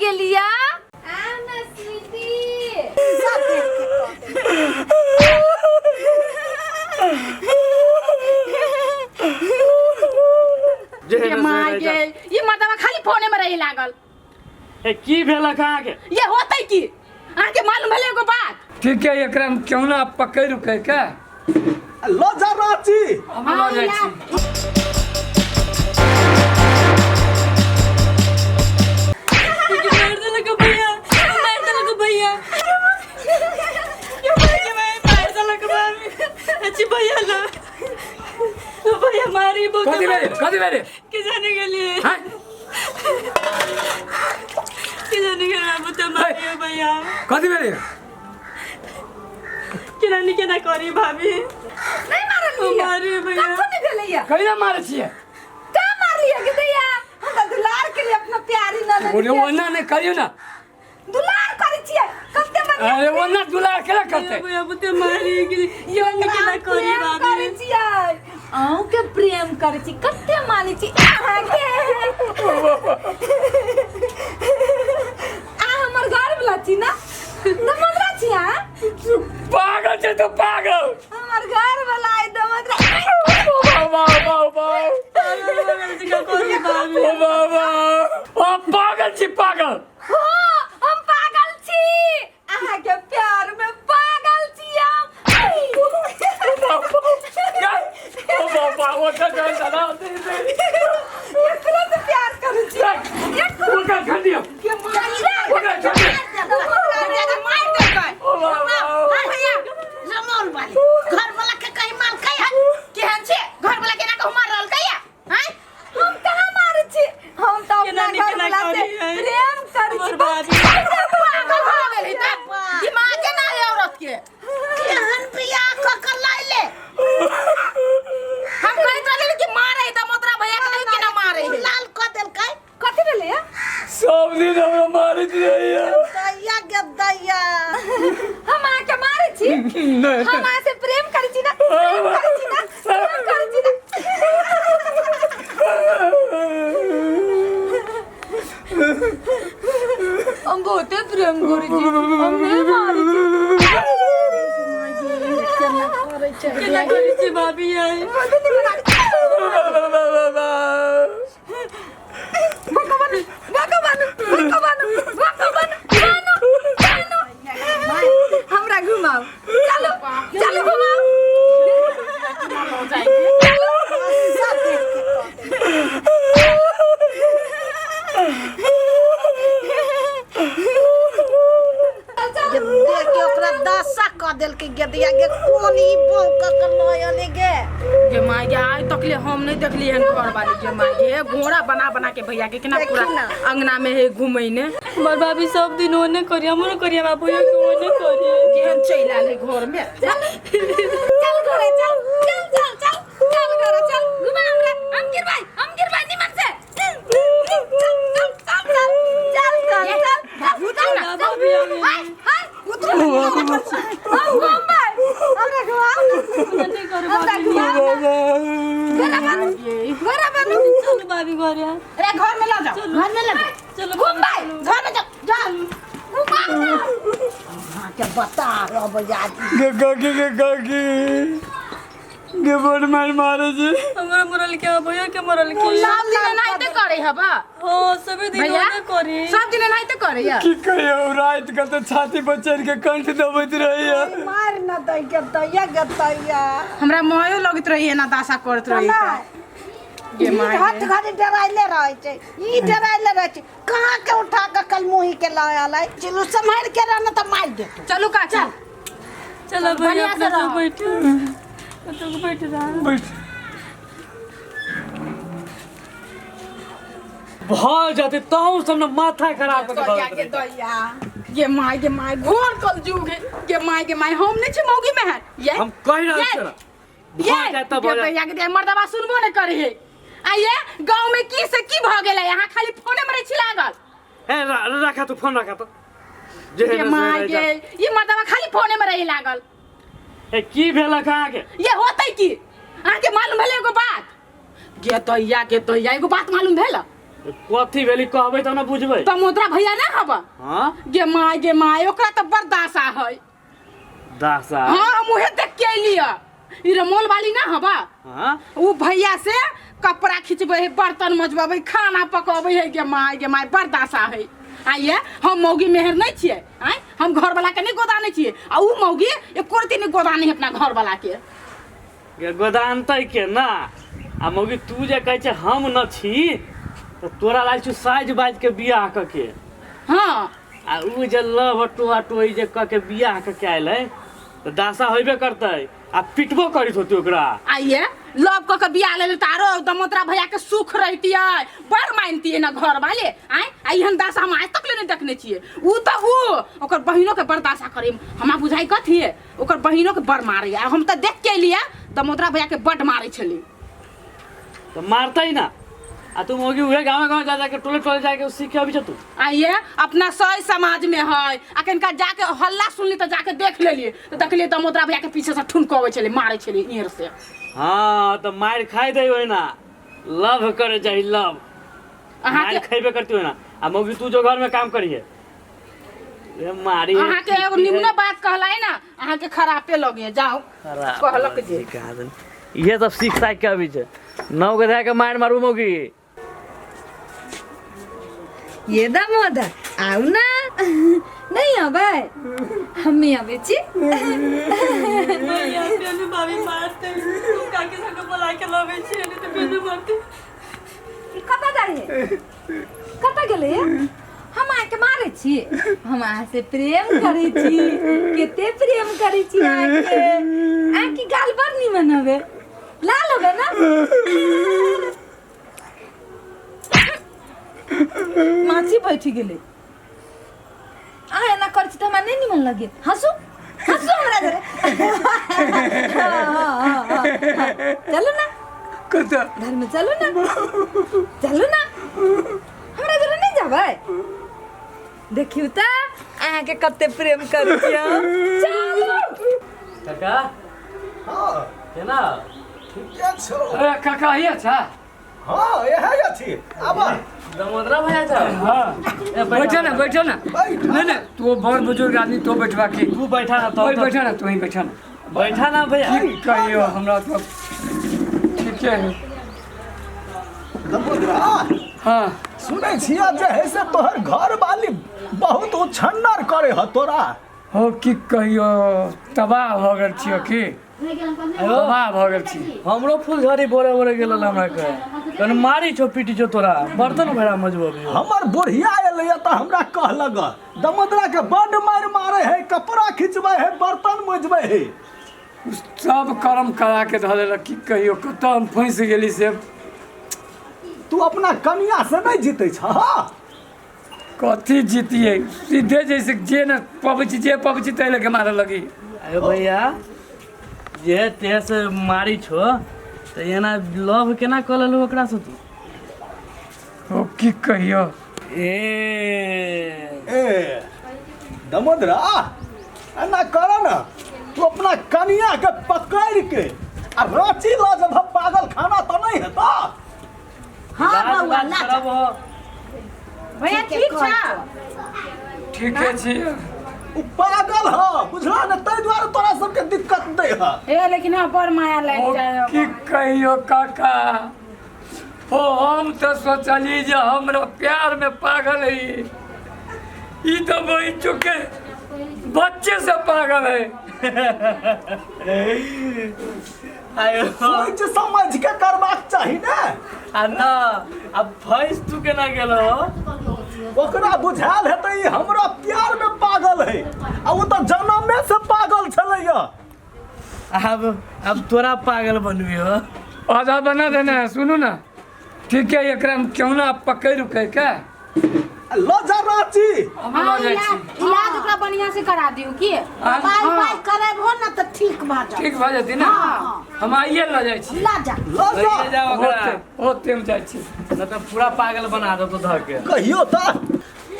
गेलिया आ ना स्वीटी। सब देख के कऽ देलकै। जे ये हेतै से माय रहै जा। गे, ई मर्दवा खाली फोने में रही लागल। ए की भेलक अहाँके? ये होतै की? अहाँके मालूम भेलै एगो बात? ठीक है, एकरा में क्यों ना पकड़ रुके के लऽ जा रांची। हम लऽ जाइ छी। मार देलक भैया, मार देलक भैया, ये भाई मार देलक भाभी। अच्छी भैया ना भैया मारी बहुत। कथी भेलै? कथी भेलै? के जाने के लिए। हैं? के जाने के लिए तो मारियो भैया। कथी भेलै? केना नहीं केना करी भाभी। नहीं मारलियै। मारी भैया। कथु नहीं भेलैया। कहिना मारै छियै? का मारलियै के दैया? हम तऽ दुलार के लिए अपना प्यारी ननद ओने के ओना नहि करियौ ना। दुलार करै छियै कते बढ़िया। अरे ओना दुलार केना करतै? भैया बुते मारी के ये नहीं केना करी प्रेम भाभी। करै छियै, अहूँ के प्रेम करै छी, कते मानै छी अहाँके। अहाँ हमर घर वाला छी ना? दमोदरा छी अहाँ? पागल छै तू, पागल। हमर घर वाला है दमोदरा। बाबा बाबा। करी भाभी। ओ बाबा, ओ पागल छी, पागल। हाँ, हम पागल छी, अहाँके प्यार में पागल छी हम। ओ बाबा, ओ तऽ जान दादा। एकरा से प्यार करै छी। ओकरा छोड़ दियौ, ओकरा छोड़ दियौ। ओ बाबा। भैया रमौल वाली घर वाला के कहीं माल कहीं है केहन छै घर वाला केना कहू मार रहल कैया? हैं? हम कहाँ मारै छी? हम तऽ अपना केना नीक घर केना वाला से करी है। प्रेम करै छी। हमर भाभी। पागल भऽ गेल है तऽ दिमागे ना है औरत के। केहन बियाह कऽ के लैले। हम कहैत रहली कि मारे है दमोदरा भैया के, नहीं केना मारे है। लाल कऽ देलकै। कथी भेलै या? सब दिन हमरा मारैत रहैया। दैया गे दैया। हम अहाँके मारै छी? नहि। हम अहाँ से प्रेम करै छी ना? प्रेम करै छी ना? प्रेम करै छी ना? हम बहुते प्रेम करै छी, हम नहि मारै छी। केना करी छी भाभी आई? भगवान भगवान भगवान भगवान, चलो चलो, हमरा घुमाओ, चलो चलो घुमाओ। सब देख के कऽ देलकै। गे देख के ओकरा दशा कऽ देलकै गेदिया गे। कोन ई बहु कऽ के लऽ अयलै गे? गे माय गे, आइ तक ले हम नहीं देखली हन घर वाली। गे माय गे, घोड़ा बना बना के भैया के केना पूरा देखी ना। अंगना में है घुमैने। हमर भाभी सब दिन ओने करी, हमरो करी, हमरा भैया के ओने करी। केहन चलि आयल है घर में। चल घरे चल, चल चल चल चल घरे चल, घुमा हमरा। हम गिरबाई, हम गिरबाई निमन से। चल चल चल चल चल चल चल चल चल ना भाभी हम हाय हाय, उतरो। हम घुमबै, हमरा घुमाओ ना। नहीं करू हमरा भाभी। घुमाओ ना। घरे बनू, घरे बनू। चलो भाभी घरे। अरे घर में ल जाओ, घर में लगा। चलो। घुमबै। घर में जा जा। घुमाओ ना। अहाँके बता रहब आदमी। गे काकी, गे काकी, गे बड़ मार मारे छी। हमरा मरल के, भैया के मरल के। सब दिन एनाहिते करे हबा? हाँ, सबे दिन भैया? ओने करी। सब दिन एनाहिते करे या? की कहियौ, राति के तऽ छाती पर चढ़ि के कंठ दबैत रहैया। मार न दै गे दैया गे दैया। हमरा मायो लगैत रही एना दासा करत रही। नहि। गे ई माय हथ गे। घड़ी डराइले रहै छै, ई डराइले रहै छै। कहाँ के उठा के कल मुही के लऽ अलै? चलू, सम्हारि के रहना तऽ मारि देतौ। चलू काकी। चलो भैया। बढ़िया से अपना सब रहो। बैठो, तो बैठ रहा। बैठ भऽ जेतै तहु सब ने माथा खराब कऽ के दऽ गे देतै। दैया गे माय, गे माय, घोर कल जुग है। गे माय, गे माय, हम नहीं छी मौगी में है ये। हम कहि रहल ये। छियै ने, ये भऽ जायत तऽ भऽ गे जायत। दैया गे, मर्दबा सुनबो नहीं करे है। आ ये गांव में की से की भऽ गेलै? यहाँ खाली फोने में रहै छी लागल। ए राखा तू फोन, राखा तो जे गे हेतै से माय रहै गे, जा। ई मर्दबा खाली फोने में रही लागल। ए की भेलक अहाँके? ये होतै की? अहाँके मालूम भेलै एगो बात? गे दैया, गे दैया, एगो बात मालूम भेल? कथी भेली कहबै तब ने बुझबै। दमोदरा भैया ना हब? हाँ। गे my, गे my, ओकरा तऽ बड़ दासा है। दासा? हाँ, हम उहे देख के अयली है। ई रमोल वाली ना हबा? हाँ। उ भैया से कपड़ा खिंचबै है, बर्तन मजबबै, खाना पकबै है। गे my, गे my, बड़ दासा है। आइए, हम मौगी मेहर नहीं छियै। आँय, हम घर वाला के नहीं गोदानै छियै, आ उ मौगी एको रत्ती नहीं गोदानै है अपना घर वाला के। गे गोदानतै के ना? आ मौगी, तू जे कहै छै हम न छी, तऽ तोरा लागै छौ साइज बाजि के बियाह कऽ के। हाँ। आ उ जे लव टोआ टोई जे कऽ के बियाह कऽ के आयल है, तऽ दासा होइबे करतै आ पिटबो करैत होतै ओकरा। आइए, लव कऽ के बियाह लेले तऽ आरो दमोदरा भैया के सुख रहितियै, बड़ मानतियै ने घर वाले। आँय, आ एहन दासा हम आज तक ले नहीं देखने छियै। उ तऽ उ ओकर बहिनो के बड़ दासा करे, हमरा बुझाइ कथी है, ओकर बहिनो के बड़ मारे। आ हम तऽ देख के एलियै, दमोदरा भैया के बड मारे छलै। तऽ मारतै ना? आ तू मौगी उहे गाँव गाँव जा जाके, टोले टोले जाके सीख के अबै छ तू। आइए, अपना सही समाज में है। आ कनिका जाके हल्ला सुनली तऽ जाके देख लेलियै, तऽ देखलियै दमोदरा भैया के पीछे से ठुनकबै छलै, मारे छलै ईर से। हाँ, तऽ मारि खाइ दे ओहिना। लव करे चाही, लव। अहाँके मारि खैबे करती ओहिना। आ मौगी, तू जो घर में काम करिहे, ए मारी है, अहाँके एगो पीटी है। निम्न बात कहलाई ना, अहाँके खरापे लगे जाओ। खराब कहलक जे। लगे कहाँ दन। इहे सब सीख साख के अबै छै। नौ के धए के मारि मारू मौगी। ये दामोदर, आउ ना। नहीं आबै? हम्मी आबै छी। भैया, बेनू भाभी मारते। हम काकी सबके बोला के लबै छियै, नहीं तऽ बेनू मारते। कतऽ जाइ है? कतऽ गेलै ये? हम अहाँके मारै छी? हम अहाँ से प्रेम करै छी। कते प्रेम करै छी अहाँके। अहाँके गाल बड़ निमन हवे, लाल हवे ना? माछी बैठ गेलै। अहाँ एना करै छी तऽ हमरा नहि निमन लगे। हँसू, हँसू हमरा जरे। चलू ना। कतऽ? घरमे चलू ना, चलू ना। हमरा जरे नहि जेबै? देखियौ तऽ, अहाँके कते प्रेम करै छी हम। चलू। काका। हाँ। केना? ठीके छौ। अरे काका, ही अच्छा। हाँ, इएह अथी आब। दमोदरा भैया छ? हाँ। ए, बैठो ना, बैठो ना। बैठ। नहीं नहीं, तू बड़ बुजुर्ग आदमी, तो बैठवा के। तू बैठा ना तो। बैठा ना, तू ही बैठा ना। बैठा ना भैया। की कहियो, हमरा तो ठीके है। दमोदरा। हाँ। सुनै छियै जे है से तोहर घर वाली बहुत उछन्नर करे ह तोरा। हो, की कहियो, तबाह भऽ गेल छियो। की तबाह भऽ गेल छी। हमरो फूलझड़ी बोरे बोरे गेल हमरा के, कन मारी छौ, पीटी छौ तोरा, बर्तन भरा मजबो। हमर बुढ़िया एलैया तऽ हमरा कहलक, दमोदरा के बड्ड मारि मारे है, कपड़ा खिंचबै है, बर्तन मजबै है। सब कर्म करा के धऽ देलक। की कहियो, कतऽ हम फँसि गेली से। तू अपना कनिया से नहि जीतै छह? कथी जीतिए? सीधे जैसे जे न पबै छी, जे पबै छी, ताहि लऽ के मारऽ लगी। अरे भैया, जे ते से मारी छो, तऽ एना लव केना कऽ लेलhu ओकरा से तू? हो, की कहियो। ए। ए दमोदरा, एना कर न, तू अपना कनिया के पकड़ के आ रांची लऽ जब, पागल खाना तऽ नहि हेतऽ? हाँ। इलाज बौआ उलाज ला। करब हो। भैया, ठीक छ? ठीके छी। उ पागल ह, बुझला ने? ताहि दुआरे तोरा सबके दिक्कत दै ह। ए, लेकिन हाँ, बड़ माया लागि ओ जाय। की कहियो काका, हो, हम तऽ सोचली जे हमरा प्यार में पागल है ई, तऽ वही चुके बच्चे से पागल है। आयो। सोच समझ के करबाक चाही ने। आ न अब फैस तू केना गेलो? ओकरा बुझायल हेतै ई हमरा प्यार में पागल है, आ ओ तऽ जनमे से पागल छलैया। अब तोरा पागल बनबी हो। आधा बना देना है। सुनू ना, ठीक है, एकरा हम क्यों ना पकड़ रुके के लऽ जा रांची। हम लऽ जाइ छी। इलाज ओकरा बढ़िया से करा दियौ की। बाय बाय करेबहो ने तऽ ठीक भऽ जायत। ठीक भऽ जेतै ने? हम आइए लऽ जाइ छी। ला जा। लऽ जा। लइए जाओ ओकरा। होते होते हम जाइ छी। न तऽ पूरा पागल बना देतो धऽ के। कहियो तऽ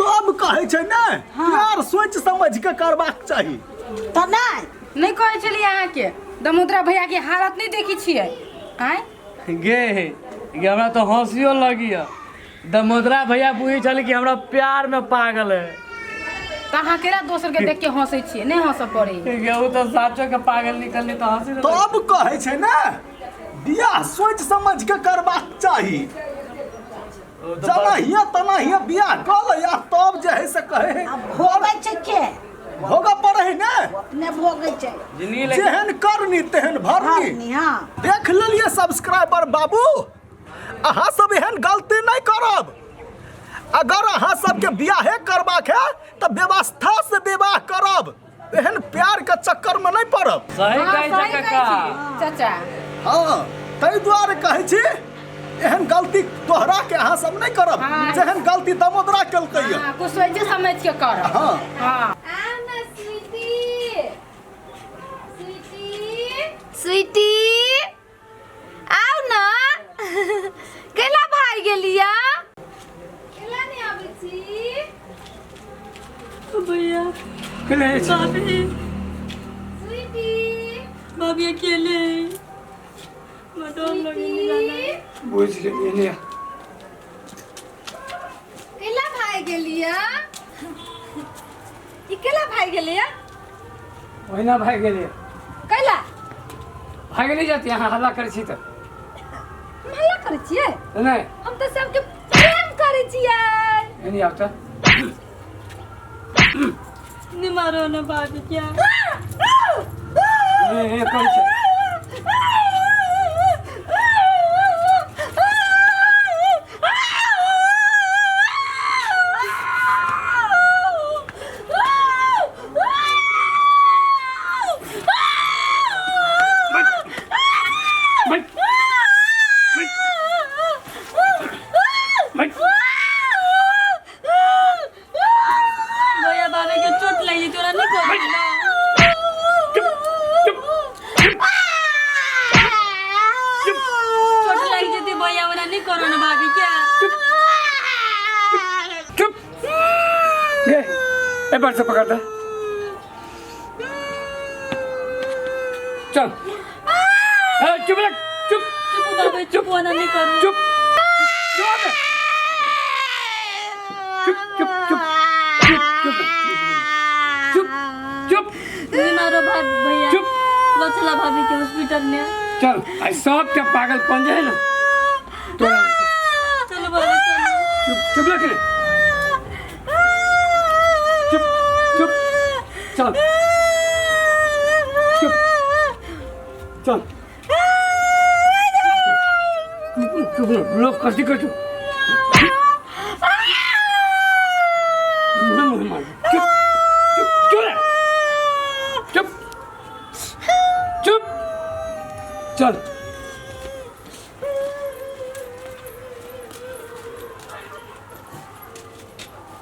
तब कहै छै ने, प्यार सोच समझ के करबाक चाही। तऽ नहि। नहि कहै छलियै अहाँके, दमोदरा भैया के हालत नहि देखै छियै आँय? गे गे, हमरा तऽ हँसियो लगिया। दमोदरा भैया बुझै छल कि हमरा प्यार में पागल है। तऽ अहाँ केना दोसर के देख के हंसै छियै? नहि हंसऽ पड़ै। गे ओ तऽ साचो के पागल निकलली तऽ हंसी ने। तब कहै छै ने बियाह सोचि समझ के करबाक चाही। ओ तऽ जनाहिए तनाहिए बियाह कऽ ले आ तब जे है से कहै है आ भोगै छै के? भोगऽ पड़ै है ने। अपने भोगै छै। जिंदगी लेकिन जेहन करनी तेहन भरनी। भरनी, हँ। देख लेलियै सब्सक्राइबर बाबू, अहाँ सब एहन गलती नहि करब। अगर अहाँ सबके बियाहे करबाक है तऽ व्यवस्था से विवाह करब, एहन प्यार के चक्कर में नहि पड़ब। सही हँ, कहै छै सही कहै काका। छी चाचा। हँ, ताहि दुआरे कहै छी एहन गलती दोहरा के अहाँ सब नहि करब। हँ। जेहन गलती दमोदरा केलकै यऽ। हँ, कुछ सोचि समझ के करब। हँ। हँ। आउ न स्वीटी, स्वीटी, स्वीटी आउ न। केला भागि गेलियै? केला नहि आबै छी? भैया। केले छी? भाभी। स्वीटी। भाभी अकेले है, हमरा डर लगे जाना। स्वीटी। बुझि गेलियै ने। केला भागि गेलियै? ई केला भागि गेलियै? ओहिना भागि गेलियै। कैला? भागि नहि जाती, अहाँ हल्ला करै छी तऽ। हम हल्ला करै छियै? नहि। हम तऽ सबके प्रेम करै छियै। एनी आउ तऽ। नहीं मारो ना भाभी क्या। ए ए करै छै। बैठ बैठ बैठ। भैया, भाभी के चोट लगी, तोरा नहीं करी ना? चुप चुप चुप। चोट लग जती भैया, ओना नहीं करो ना भाभी क्या। चुप गे, ए पर से पकड़ दे। चल, ए चुप लग, चुप। चुप भाभी चुप, ओना नहीं करो। चुप चुप चुप चुप चुप चुप चुप चुप चुप। नहीं मारो भाभी भैया। चुप। लो चला भाभी के हॉस्पिटल में। चल, आई सब के पागलपन जे है ना तोरा। चलो भाभी चलो। चुप चुप लग रे, चुप चुप, चल चुप, चल चुप। लोग कथी कर चुप मुँहे मुँहे मार। चुप चुप चुप रे, चुप चुप, चल।